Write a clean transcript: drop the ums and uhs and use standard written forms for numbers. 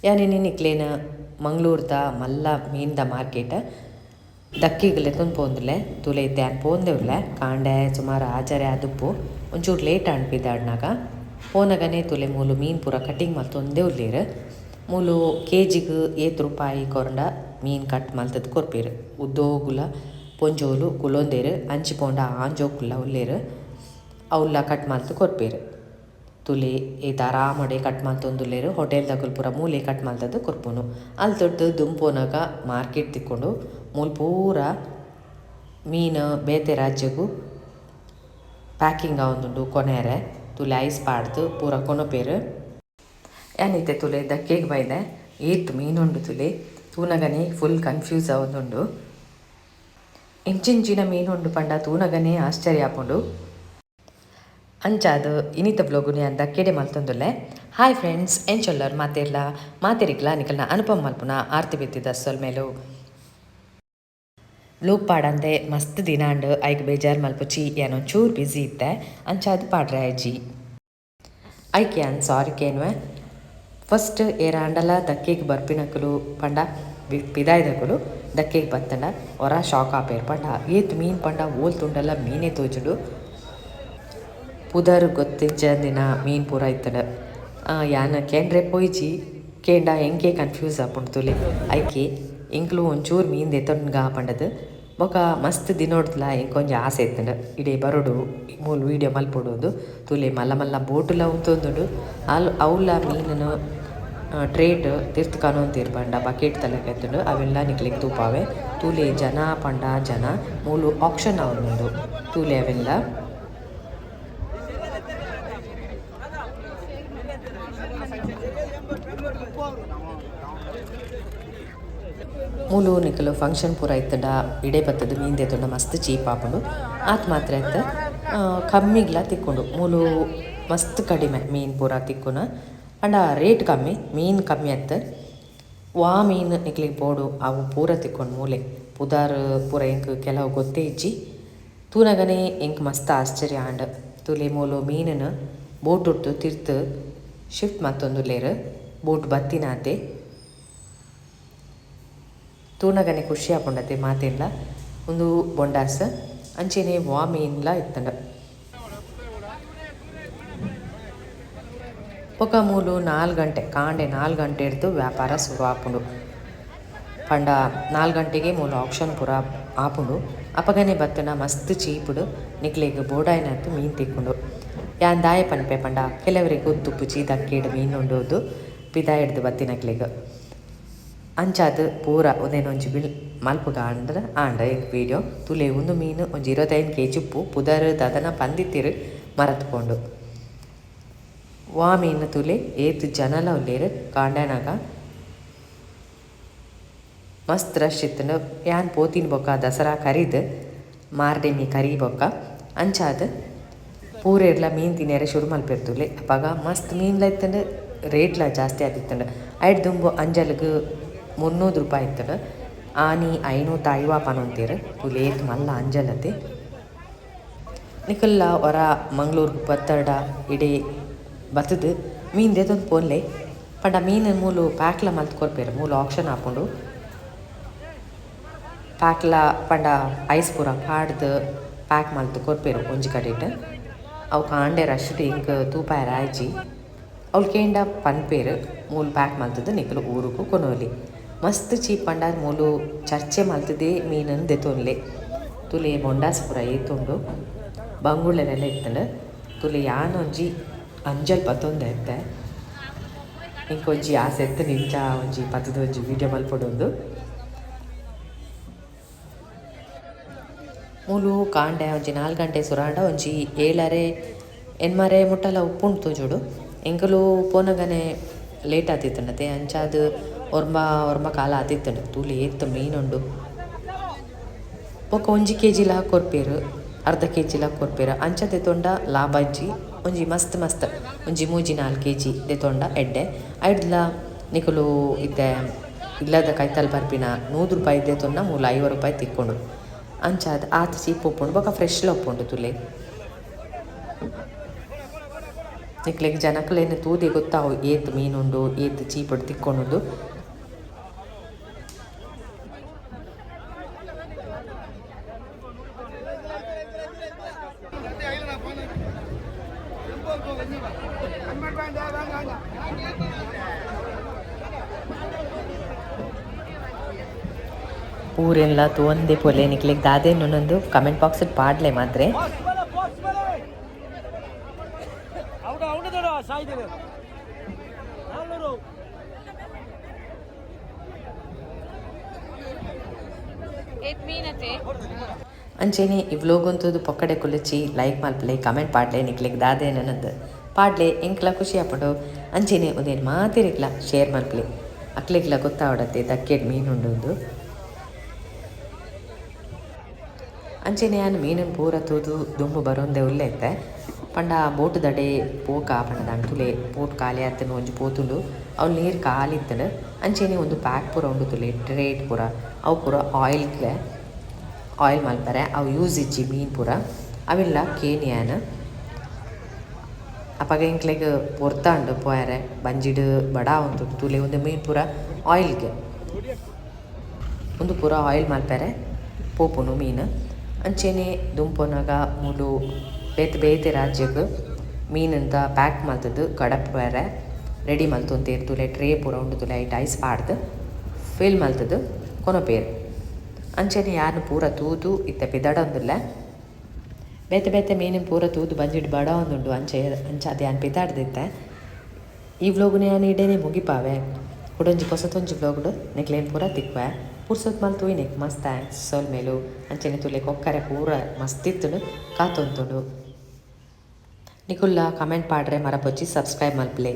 ಯಾನ್ ಇನಿ ನಿಕ್ಲೆನ ಮಂಗಳೂರ್ದ ಮಲ್ಲ ಮೀನ್ದ ಮಾರ್ಕೆಟ್ ದಕ್ಕಿಗ್ ಲೆತೊಂದು ಪೋಂದುಲ್ಲೆ ತೂಲೆ ಇತ್ತೆ ಯಾನ್ ಪೋಂದೆ ಉಲ್ಲೆ ಕಾಂಡೆ ಸುಮಾರು ಆಜರೆ ಆದುಪ್ಪು ಒಂಚೂರು ಲೇಟ್ ಆಂಡ್ ಪಿದಾಡ್ನಗ ಪೋನಗನೆ ತೂಲೆ ಮೂಲು ಮೀನ್ ಪೂರ ಕಟಿಂಗ್ ಮಲ್ತೊಂದೇ ಉಲ್ಲೆರ್ ಮೂಲು ಕೆ.ಜಿಗ್ ಏತ್ ರೂಪಾಯಿ ಕೊರ್ಂಡ ಮೀನ್ ಕಟ್ ಮಲ್ತುದು ಕೊರ್ಪೆರ್ ಉದ್ದೋಗುಲ ಪೊಂಜೋಲು ಕುಲೊಂದೆರ್ ಅಂಚಿ ಪೋಂಡ ಆಂಜೋಕುಲ್ಲ ಉಲ್ಲೆರ್ ಅವುಲ್ಲ ಕಟ್ ಮಲ್ತ್ ಕೊರ್ಪೆರ್. ತೂಲೆ ಏತ್ ಆರಾಮಡೆ ಕಟ್ ಮಲ್ತೊಂದುಲ್ಲೆರ್ ಹೋಟೆಲ್ ದಕುಲು ಪೂರ ಮೂಲೆ ಕಟ್ ಮಲ್ತುದು ಕೊರ್ಪುನು ಅಲ್ತುರ್ದು ದುಂಬು ಪೋನಗ ಮಾರ್ಕೆಟ್ ತಿಕ್ಕುಂಡು ಮೂಲು ಪೂರ ಮೀನ್ ಬೇತೆ ರಾಜ್ಯಗ್ ಪ್ಯಾಕಿಂಗ್ ಆವೊಂದುಂಡು ಕೊನೆರೆ ತೂಲೆ ಐಸ್ ಪಾಡ್ದ್ ಪೂರ ಕೊನೊಪೆರ್. ಯಾನ್ ಇತ್ತೆ ತೂಲೆ ದಕ್ಕೆಗ್ ಬೈದೆ ಏತ್ ಮೀನ್ ಉಂಡು ತೂಲೆ ತೂನಗನೆ ಫುಲ್ ಕನ್ಫ್ಯೂಸ್ ಆವೊಂದುಂಡು ಎಂಚಿಂಚಿನ ಮೀನ್ ಉಂಡು ಪಂಡ ತೂನಗನೆ ಆಶ್ಚರ್ಯ ಆಪುಂಡು. ಅಂಚಾದ್ ಇನಿತ ವ್ಲೋಗುನು ಯಾನ್ ದಕ್ಕೆಡೆ ಮಲ್ತೊಂದುಲ್ಲೆ. ಹಾಯ್ ಫ್ರೆಂಡ್ಸ್, ಎಂಚೊಲ್ಲರ್ ಮಾತೆರ್ಲ? ಮಾತೆರಿಗ್ಲಾ ನಿಕಲ್ನ ಅನುಪಮ ಮಲ್ಪುನ ಆರ್ತಿ ಬಿತ್ತಿದ ಸೊಲ್ಮೆಲು. ವ್ಲೋಗ್ ಪಾಡಂದೆ ಮಸ್ತ್ ದಿನ ಆಂಡ್, ಐಕ್ ಬೇಜಾರ್ ಮಲ್ಪುಚಿ, ಯಾನ್ ಒಂಚೂರು ಬ್ಯುಸಿ ಇತ್ತೆ, ಅಂಚಾದ್ ಪಾಡ್ರೆ ಆಯಿಜಿ. ಐಕ್ ಯಾನ್ ಸಾರಿ ಕೇನುವೆ. ಫಸ್ಟ್ ಏರಾಂಡಲ ದಕ್ಕೆಗ್ ಬರ್ಪಿನಕುಲು ಪಂಡ ಪಿದಾಯ್ದಕುಲು ದಕ್ಕೆಗ್ ಬತ್ತಂಡ ಒರ ಶಾಕ್ ಆಪೆರ್ ಪಂಡ ಏತ್ ಮೀನ್ ಪಂಡ ಓಲ್ ತೂಂಡಲ ಮೀನೇ ತೋಜುಂಡು. ಪುದರ್ ಗೊತ್ತಿಜ್ಜಂದಿನ ಮೀನ್ ಪೂರ ಇತ್ತ್ಂಡ್. ಯಾನ್ ಕೇಂಡ್ರೆ ಪೋಯಿಜಿ ಕೇಂಡ ಎಂಕೇ ಕನ್ಫ್ಯೂಸ್ ಆಪುಂಡು ತೂಲೆ. ಐಕೆ ಎಂಕ್ಲು ಒಂಚೂರು ಮೀನ್ ದೆತೊನ್ಗ ಪಂಡದ್ ಬೊಕ ಮಸ್ತ್ ದಿನೊಡ್ದುಲ ಎಂಕ್ ಒಂಜಿ ಆಸೆ ಇತ್ತ್ಂಡ್ ಇಡೆ ಬರೊಡು ಮೂಲು ವೀಡಿಯೋ ಮಲ್ಪೊಡು ಅಂದ್ ತೂಲೆ ಮಲ್ಲ ಮಲ್ಲ ಬೋಟುಲ ಉಂತೊಂದುಂಡು ಅಲ್ ಅವುಲ ಮೀನುನು ಟ್ರೇಟ್ ತಿರ್ತ್ ಕನೊಂತೆರ್ ಪಂಡ ಬಕೆಟ್ ದ ಲೆಕ ಇತ್ತ್ಂಡ್ ಅವೆನ್ಲ ನಿಕ್ಲೆಗ್ ತೂಪಾವೆ ತೂಲೆ ಜನ ಪಂಡ ಜನ ಮೂಲು ಆಕ್ಷನ್ ಆವೊಂದುಂಡು ತೂಲೆ ಅವೆನ್ಲ. ಮೂಲು ನಿಕುಲು ಫಂಕ್ಷನ್ ಪೂರ ಇತ್ತ್ಂಡ ಇಡೆ ಬತ್ತುದು ಮೀನ್ ದೆತೊಂಡ ಮಸ್ತ್ ಚೀಪ್ ಆಪುಂಡು ಆತ್ ಮಾತ್ರ ಅತ್ತ್ ಕಮ್ಮಿಗ್ಲ ತಿಕ್ಕುಂಡು ಮೂಲು ಮಸ್ತ್ ಕಡಿಮೆ ಮೀನ್ ಪೂರ ತಿಕ್ಕುನ ಪಂಡ ರೇಟ್ ಕಮ್ಮಿ ಮೀನ್ ಕಮ್ಮಿ ಅತ್ತ್ ವಾ ಮೀನ್ ನಿಕ್ಲೆಗ್ ಬೋಡು ಅವು ಪೂರ ತಿಕ್ಕುಂಡು ಮೂಲೆ ಪುದರ್ ಪೂರ ಎಂಕ್ ಕೆಲವು ಗೊತ್ತೇ ಇಜ್ಜಿ. ತೂನಗನೇ ಎಂಕ್ ಮಸ್ತ್ ಆಶ್ಚರ್ಯ ಆಂಡ್. ತೂಲೆ ಮೂಲು ಮೀನುನು ಬೋಟುರ್ದು ತಿರ್ತ್ ಶಿಫ್ಟ್ ಮಲ್ತೊಂದುಲ್ಲೆರ್. ಬೋಟ್ ಬತ್ತಿನಾತೆ. ತೂನಗನೆ ಖುಷಿ ಆಪುಂಡತೆ ಮಾತೆನ್ಲ. ಉಂದು ಬೊಂಡಾಸ್ ಅಂಚೆನೆ ವಾ ಮೀನ್ಲ ಇತ್ತ್ಂಡ್. ಬೊಕ ಮೂಲು ನಾಲ್ ಗಂಟೆ ಕಾಂಡೆ ನಾಲ್ ಗಂಟೆರ್ದ್ ವ್ಯಾಪಾರ ಸುರು ಆಪುಂಡು. ಪಂಡ ನಾಲ್ ಗಂಟೆಗೆ ಮೂಲು ಆಕ್ಷನ್ ಪೂರ ಆಪುಂಡು. ಅಪಗನೆ ಬತ್ತ್ಂಡ ಮಸ್ತ್ ಚೀಪುಡು ನಿಕ್ಲೆಗ್ ಬೋಡಾಯಿನಾತ್ ಮೀನ್ ತಿಕ್ಕುಂಡು. ಯಾನ್ ದಾಯೆ ಪನ್ಪೆ ಪಂಡ ಕೆಲವೆರೆಗ್ ಗೊತ್ತುಪ್ಪುಜಿ ದಕ್ಕೆಡ್ ಮೀನ್ ಉಂಡು ಪಿದಾಯಿಡ್ದ್ ಬತ್ತಿನಕ್ಲೆಗ್. ಅಂಚಾದ್ ಪೂರ ಉಂದೆನ್ ಒಂಜಿ ಬಿಲ್ ಮಲ್ಪುಗ ಆಂಡ ಆಂಡ್ ಎಂಕ್ ವೀಡಿಯೋ ತೂಲೆ ಉಂದು ಮೀನ್ ಒಂಜಿ 25 ಕೆ.ಜಿ ಉಪ್ಪು ಪುದರ್ ದಾದನ ಪಂದಿತ್ತೆರ್ ಮರತ್ ಪೋಂಡು. ವಾ ಮೀನ್ ತೂಲೆ ಏತ್ ಜನಲ ಉಲ್ಲೆರ್ ಕಾಂಡೆನಗ. ಮಸ್ತ್ ರಶ್ ಇತ್ತ್ಂಡ್ ಯಾನ್ ಪೋತಿನ ಬೊಕ್ಕ ದಸರಾ ಕರಿದ್ ಮಾರ್ಡೆಮಿ ಕರಿ ಬೊಕ್ಕ ಅಂಚಾದ್ ಪೂರೆರ್ಲ ಮೀನ್ ತಿನಿಯರೆ ಶುರು ಮಲ್ಪೆರ್ ತೂಲೆ ಅಪಗ ಮಸ್ತ್ ಮೀನ್ಲ ಇತ್ತ್ಂಡ್ ರೇಟ್ಲ ಜಾಸ್ತಿ ಆದಿತ್ತ್ಂಡ್ ಐಡ್ ದುಂಬು ಅಂಜಲ್ಗ್ 300 ರೂಪಾಯಿ ಇತ್ತ್ಂಡ್ ಆನಿ 550 ಪನೊಂತೆರ್ ತೂಲೆ ಏತ್ ಮಲ್ಲ ಅಂಜಲ್ ಅತೆ. ನಿಕುಲ್ಲ ಒರ ಮಂಗಳೂರ್ಗ್ ಬತ್ತರ್ಡ ಇಡೆ ಬತ್ತ್ದ್ ಮೀನ್ ದೆತೊಂದು ಪೋನ್ಲೆ ಪಂಡ ಮೀನ್ ಮೂಲು ಪ್ಯಾಕ್ಲ ಮಲ್ತ್ ಕೊರ್ಪೆರ್ ಮೂಲು ಆಕ್ಷನ್ ಆಪುಂಡು. ಪ್ಯಾಕ್ಲ ಪಂಡ ಐಸ್ ಪೂರ ಪಾಡ್ದ್ ಪ್ಯಾಕ್ ಮಲ್ತ್ ಕೊರ್ಪೆರ್ ಒಂಜಿ ಕಡೆಟ್. ಅವು ಕಾಂಡೆ ರಶ್ಡ್ ಎಂಕ್ ತೂಪಾಯೆರೆ ಆಯಿಜಿ. ಅವ್ಲು ಕೇಂಡ ಪನ್ಪೆರ್ ಮೂಲು ಪ್ಯಾಕ್ ಮಲ್ತ್ದ್ ನಿಕುಲು ಊರುಗು ಕೊನೊಲಿ. ಮಸ್ತ್ ಚೀಪ್ ಪಂಡ ಮೂಲು ಚರ್ಚೆ ಮಲ್ತ್ದೇ ಮೀನ್ನ್ ದೆತೊನ್ಲೆ. ತೂಲೆ ಬೊಂಡಾಸ್ ಪೂರ ಏತುಂಡು. ಬಂಗುಡೆಲೆಲ ಇತ್ತ್ಂಡ್. ತೂಲೆ ಯಾನ್ ಒಂಜಿ ಅಂಜಲ್ ಪತೊಂದೆ ಇತ್ತೆ. ಎಂಕ್ ಒಂಜಿ ಆಸೆ ಇತ್ತ್ಂಡ್ ಇಂಚ ಒಂಜಿ ಪತ್ತ್ದ್ ಒಂಜಿ ವೀಡಿಯೋ ಮಲ್ಪೊಡುಂದು. ಮೂಲು ಕಾಂಡೆ ಒಂಜಿ ನಾಲ್ ಗಂಟೆ ಸುರಾಂಡ ಒಂಜಿ ಏಳರೆ ಎನ್ಮರೆ ಮುಟ್ಟಲ ಉಪ್ಪುಂಡು ತೋಜೊಡು. ಎಂಕುಲು ಪೋನಗನೆ ಲೇಟ್ ಆತಿತ್ತುಂಡತೆ ಅಂಚಾದ್ ಒರ್ಂಬ ಒರ್ಂಬ ಕಾಲ ಆತಿತ್ತುಂಡು ತೂಲೆ ಏತ್ ಮೀನ್ ಉಂಡು. ಬೊಕ ಒಂಜಿ ಕೆ.ಜಿ ಲಾ ಕೊರ್ಪೆರ್ ಅರ್ಧ ಕೆ.ಜಿ ಲಾ ಕೊರ್ಪೆರ್ ಅಂಚ ದೆತೊಂಡ ಲಾಭ ಇಜ್ಜಿ ಒಂಜಿ ಮಸ್ತ್ ಮಸ್ತ್ ಒಂಜಿ ಮೂಜಿ ನಾಲ್ ಕೆ.ಜಿ ದೆತೊಂಡ ಎಡ್ಡೆ ಐಡ್ದ್ಲ ನಿಕುಲು ಇತ್ತೆ ಇಲ್ಲದ ಕೈತಲ್ ಬರ್ಪಿನ 100 ರೂಪಾಯಿ ದೆತೊನ್ನ ಮೂಲು 50 ರೂಪಾಯಿ ತಿಕ್ಕುಂಡು. ಅಂಚಾದ್ ಆತ್ ಚೀಪ್ ಉಪ್ಪುಂಡು ಬೊಕ ಫ್ರೆಶ್ಲ ಉಪ್ಪುಂಡು ತೂಲೆ. ನಿಕ್ಲೆಗ್ ಜನಕುಲೆನ್ ತೂದೆ ಗೊತ್ತಾವು ಏತ್ ಮೀನ್ ಉಂಡು ಏತ್ ಚೀಪುಡು ತಿಕ್ಕೊಂಡುಂಡು. ಪೂರೆನ್ಲ ತೂವಂದೆ ಪೋಲೆ ನಿಕ್ಲೆಗ್ ದಾದೆ ಉಂಡೊಂದು ಕಮೆಂಟ್ ಬಾಕ್ಸ್ ಡ್ ಪಾಡ್ಲೆ ಮಾತ್ರೆ. ಅಂಚೆನೆ ಈ ವ್ಲೋಗ್ ತೂದು ಪೊಕ್ಕಡೆ ಕುಲ್ಲುಚಿ ಲೈಕ್ ಮಲ್ಪಲೆ ಕಮೆಂಟ್ ಪಾಡ್ಲೆ ನಿಕ್ಲೆಗ್ ದಾದೆ ಎನ್ನೊಂದು ಪಾಡ್ಲೆ ಎಂಕ್ಲ ಖುಷಿ ಆಪುಂಡು. ಅಂಚೆನೆ ಉಂದೆನ್ ಮಾತೆರೆಗ್ಲ ಶೇರ್ ಮಲ್ಪಲೆ ಅಕ್ಲೆಗ್ಲ ಗೊತ್ತಾವಡತ್ತೆ ದಕ್ಕೆಡ್ ಮೀನ್ ಉಂಡು. ಅಂಚೆನೆ ಯಾನ್ ಮೀನುನ್ ಪೂರ ತೂದು ದುಂಬು ಬರೊಂದೆ ಉಲ್ಲೆ ಇತ್ತೆ ಪಂಡ ಬೋಟ್ ದಡೆ ಪೋಕ ಪಂಡ ದಾಂಟ್ ತೂಲೆ ಬೋಟ್ ಖಾಲಿ ಆತುಂಡು ಒಂಜಿ ಪೋತುಂಡು ಅವು ನೀರ್ ಖಾಲಿ ಇತ್ತುಂಡು. ಅಂಚೆನೆ ಉಂದು ಪ್ಯಾಕ್ ಪೂರ ಉಂಡು ತೂಲೆ ಟ್ರೇಟ್ ಪೂರ ಅವು ಪೂರ ಆಯಿಲ್ ಆಯಿಲ್ ಮಲ್ಪರೆ ಅವು ಯೂಸ್ ಇಜ್ಜಿ ಮೀನ್ ಪೂರ ಅವೆಲ್ಲ ಕೇನಿಯಾನ್ ಅಪಗ ಎಂಕ್ಲೆಗ್ ಪೊರ್ತಾಂಡ್ ಪೋಯರೆ ಬಂಜಿಡ್ ಬಡ ಆವೊಂದುಂಡು ತೂಲೆ ಉಂದು ಮೀನ್ ಪೂರ ಆಯಿಲ್ಗ್ ಉಂದು ಪೂರ ಆಯಿಲ್ ಮಲ್ಪರೆ ಪೋಪುಂಡು ಮೀನ್. ಅಂಚೆನೆ ದುಂಪುನಗ ಮೂಲು ಬೇತೆ ಬೇತೆ ರಾಜ್ಯಗ್ ಮೀನ್ದ ಪ್ಯಾಕ್ ಮಲ್ತುದು ಕಡಪುವೆರೆ ರೆಡಿ ಮಲ್ತೊಂತೆರ್ ತೂಲೆ ಟ್ರೇ ಪೂರ ಉಂಡು ತೂಲೆ ಐಟ್ ಐಸ್ ಪಾಡ್ದ್ ಫಿಲ್ ಮಲ್ತುದು ಕೊನೊಪೆರ್. ಅಂಚೆನೆ ಯಾನ್ ಪೂರ ತೂದು ಇತ್ತೆ ಪಿದಡೊಂದುಲ್ಲೆ ಬೇತೆ ಬೇತೆ ಮೀನುನ್ ಪೂರ ತೂದು ಬಂಜಿಡ್ ಬಡವೊಂದುಂಡು ಅಂಚೆ ಅಂಚಾದ್ ಯಾನ್ ಪಿದಾಡ್ದಿತ್ತೆ. ಈ ವ್ಲೋಗ್ನು ಯಾನ್ ಇಡೆನೆ ಮುಗಿಪಾವೆ ಕುಡೊಂಜಿ ಪೊಸತೊಂಜಿ ವ್ಲೋಗ್ಡ್ ನಿಕ್ಲೆನ್ ಪೂರ ತಿಕ್ಕುವೆ. ಪುರ್ಸೊತ್ತು ಮಲ್ತ್ ತೂಯಿನೆಕ್ ಮಸ್ತ್ thanks ಸೊಲ್ಮೆಲು. ಅಂಚೆನೆ ತೂಲೆ ಕೊಕ್ಕರೆ ಪೂರ ಮಸ್ತ್ ಇತ್ತುಂಡು ಕಾತೊಂತುಂಡು. ನಿಕುಲ್ಲ ಕಮೆಂಟ್ ಪಾಡ್ರೆ ಮರಪೊಚ್ಚಿ ಸಬ್ಸ್ಕ್ರೈಬ್ ಮಲ್ಪುಲೆ.